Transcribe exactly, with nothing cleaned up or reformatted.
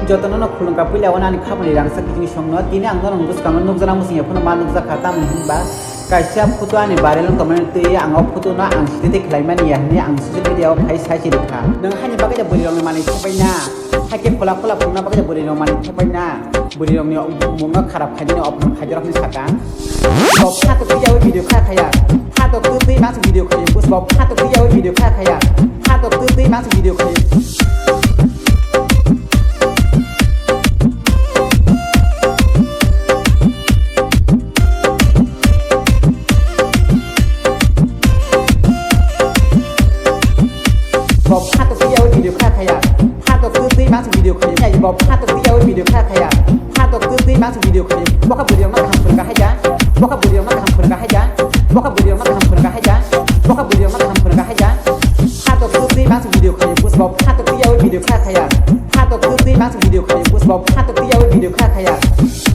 Jotono no khulumkha, puila o ani khapani rangchak kiching songno. Tini ang norok bwskango nukjana muchungya phano ma nukjakha, tamni hinba kaisa photo ani viral wng tongmani twi ang o photo no ang site tei khlaimani ya hwnwi ang social media o phai sai chirikha. Nwng haini bagwi da bwrwi rokni manwi thepai na, hakhe phola phola phungna bagwi da bwrwi rok manwi thepai na, bwrwi rokni mungno kharap khainani opor khaijak rokni saka. Bo phato twi yawi video kha khaya, phato twi twi mas video khayo, bus bo phato twi yawi video kha khaya, phato twi twi mas video khayo. Bo phato twi yawi video kha khaya, phato twi twi mas video khayo, bo phato twi yawi video kha khaya, phato twi twi mas video khayo. Bokha video ma kaham phwrwngkha haida, bokha video ma kaham phwrwngkha haida, bokha video ma kaham phwrwngkha haida, bokha video ma kaham phwrwngkha haida. Phato twi twi mas video khayo, bus bo phato twi yawi video kha khaya, phato twi twi mas video khayo, bus bo phato twi yawi video kha khaya.